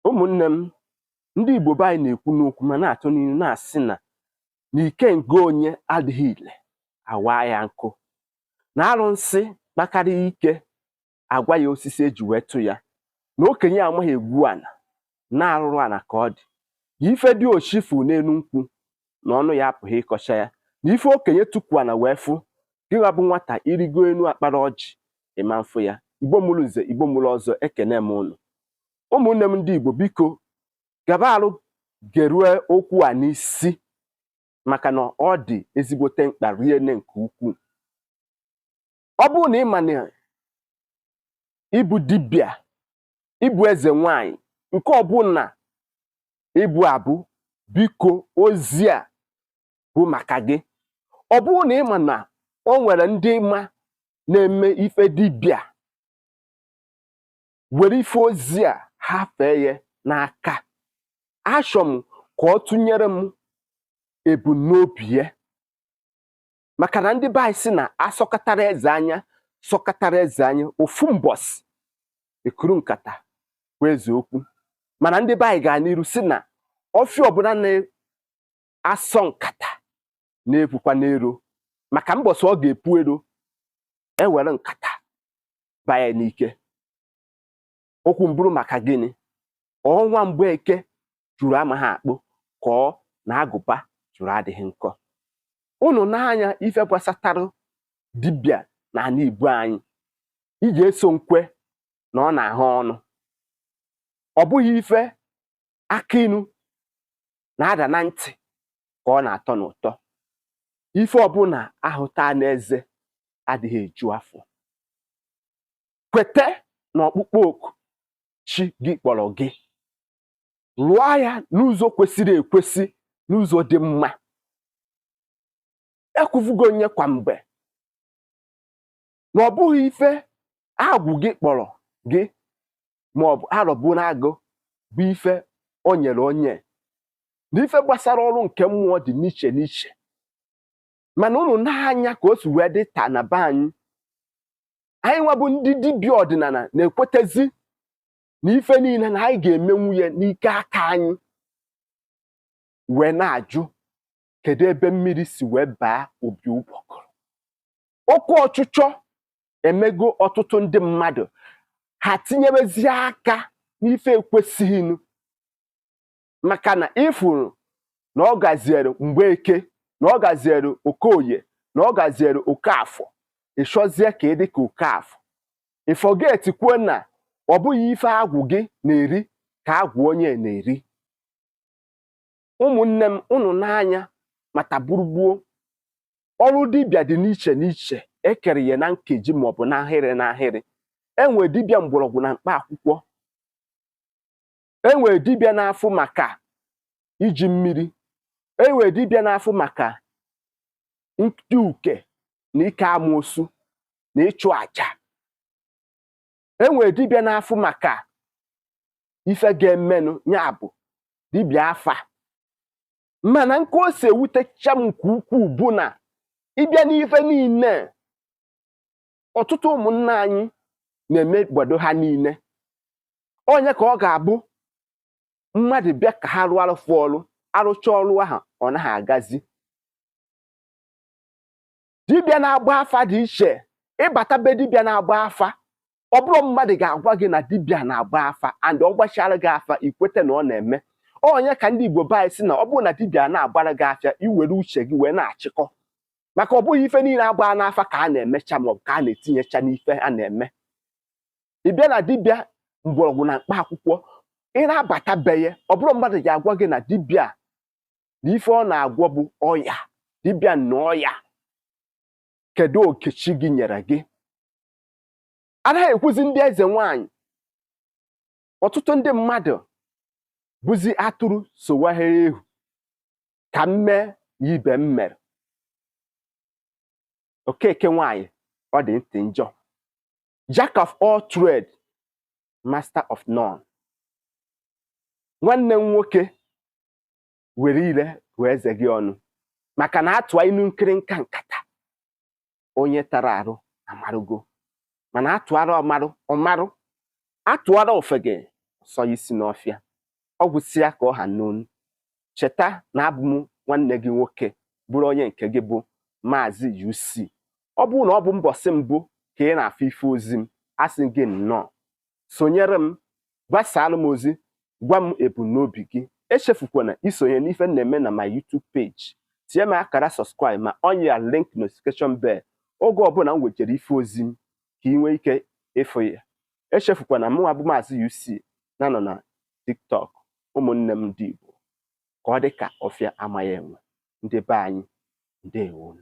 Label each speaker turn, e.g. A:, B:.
A: Ụmụnne m, ndị Igbo be anyị na-ekwu n'okwu ma na-atụ n'ilu na-asị na ikenga onye adịghị ile awaa ya nkụ, na arụnsị kpakarịa ike agwa ya osisi eji wee tụ ya, na okenye amaghị egwu ana na arụrụ ana ka ọ dị, na ife dị ochifu n'elu nkwụ na ọnụ ya apụghị ịkọcha ya, na ife okenye tukwu ana wee fụ gịnwa bụ nwata irigo enu akpara ọjị ịma mfụ ya. Igbo mụrụ nze, Igbo mụrụ ọzọ, ekene m ụnụ. Ụmụnne m ndị Igbo, biko gaba arụ gerue okwu a n'isi, maka na ọ dị ezigbote mkpa riene nke ukwuu. Ọ bụrụ na ị ma na ịbụ dibịa, ịbụ eze nwanyị, nke ọbụla ịbụ abụ, biko ozi a bụ maka gị. Ọ bụrụ na ị ma na o nwere ndị ma na-eme ife dibịa, were ife ozi a hafee ya n'aka. Achọ m ka ọ tụnyere m ebumnobi ya, maka na ndị be anyị sị na asọkatara eze anya sọkatara eze anya ofu mbọsị ekuru nkata bụ eze okwu. Mana ndị be anyị gaa n'iru sị na ọfịa ọbụla na-asọ nkata na-epukwa n'ero, maka mbọsị ọ ga-epu ero ewere nkata banye n'ike. Okwu mbụrụ maka gịnị? Ọnwa Mgbeke juru amaghị akpụ ka ọ na agụba jụrụ adịghị nkọ. Unu n'anya ife gbasatara dibịa na ala Igbo anyị, iji eso nkwe na ọ na-ahụ ọnụ, ọ bụghị ife aka inu na-ada na ntị ka ọ na-atọ n'ụtọ. Ife ọbụla ahụta n'eze adịghị eju afọ. Kwete na ọkpụkpọ oku chi gị kpọrọ gị, lụọ ya n'ụzọ kwesịrị ekwesị, n'ụzọ dị mma. Ekwufugo onye kwa mgbe na ọ bụghị ife agwụ gị kpọrọ gị ma ọ bụ arọbụnagụ bụ ife o nyere onye, na ife gbasara ọrụ nke mmụọ dị n'iche n'iche. Mana unu n'anya ka o si wee dị taa na be anyị, anyị nwa bụ ndị dibịa ọdịnala na-ekwetezi na ife niile na anyị ga-emenwu ya n'ike aka anyị, wee na-ajụ kedu ebe mmiri si wee baa obi ụgbọgụrụ. Oke ọchịchọ emego ọtụtụ ndị mmadụ ha tinyebezie aka n'ife ekwesịghịnụ, maka na ịfụrụ na ọ gaziere Mgbeke, na ọ gaziere Okoye, na ọ gaziere Okafọ, ịchọzie ka ị dị ka Okafọ. Ịforget kwuo na ọ bụghị ife agwụ gị na-eri ka agwụ onye na-eri. Ụmụnne m, unu n'anya mata gburugburu ọrụ dibịa dị n'iche n'iche, ekere ya na nkeji maọbụ n'ahịrị n'ahịrị. Enwe dibịa mgbọrọgwụ na mkpa akwụkwọ, enwe dibịa na-afụ maka iji mmiri, enwe dibịa na-afụ maka ndị uke na ike amoosu na ịchụ àjà, enwe dibịa na-afụ maka ife ga-emenụ, ya bụ dibịa afa. Mana nke o si ewutecha m nke ukwuu bụ na ịbịa n'ife niile ọtụtụ ụmụnne anyị na-eme gbado ha niile, onye ka ọ ga-abụ mmadụ bịa ka ha rụọ arụfụ ọrụ, arụcha ọrụ ahụ ọ naghị agazi. Dibịa na-agba afa dị iche. Ịbata be dibịa na-agba afa, ọ bụrụ mmadụ ga-agwa gị na dibịa na-agba afa, and ọ gbachara gị afa ikwete na ọ na-eme. Onye ka ndị Igbo be anyị sị na ọ bụrụ na dibịa na-agbara gị afịa, iwere uche gị wee na-achịkọ, maka ọ bụghị ife niile agba n'afa ka a na-emecha maọbụ ka a na-etinyecha n'ife a na-eme. Ị bịa na dibịa mgbọrọgwụ na mkpa akwụkwọ, ị na-abata be ya, ọ bụrụ mmadụ ga-agwa gị na dibịa na ife ọ na-agwọ bụ ọya, dibịa na ọya, kedu oke chi gị nyere gị? Anaghị ekwuzi ndị eze nwanyị. Ọtụtụ ndị mmadụ bụzi atụrụ sowaghere ehu ka m mee ya ibe m mere. Okeke nwanyị ọ dị ntị njọ. Jack of all trade, master of none. Nwanne m nwoke, were ire gụọ eze gị ọnụ, maka na atụa inu nkịrịnka nkata onye tara arụ amarụgo, mana atụara ọmarụ ọmarụ, atụara ofege sọ isi n'ọfịa. Ọ gwụsịa ka ọ ha n'onu. Cheta na abụ m nwanne gị nwoke, bụrụ onye nke gị bụ Maazị UC. Ọ bụrụ na ọ bụ mbọsị mbụ ka ị na-afụ ife ozi m, asị gị nnọọ, sonyere m, gbasara m ozi, gwa m ebumnobi gị. Echefukwana isonye n'ife m na-eme na my YouTube page. Tinye m akara subscribe ma onye ya link notification bell, oge ọbụla m wejere ife ozi m ka ị nwee ike ịfụ ya. Echefukwana mụnwa bụ Maazị UC na-anọ na TikTok. Ụmụnne m ndị Igbo, ka ọ dị ka ọfịa amaghị enwe. Ndị be anyị, ndewo.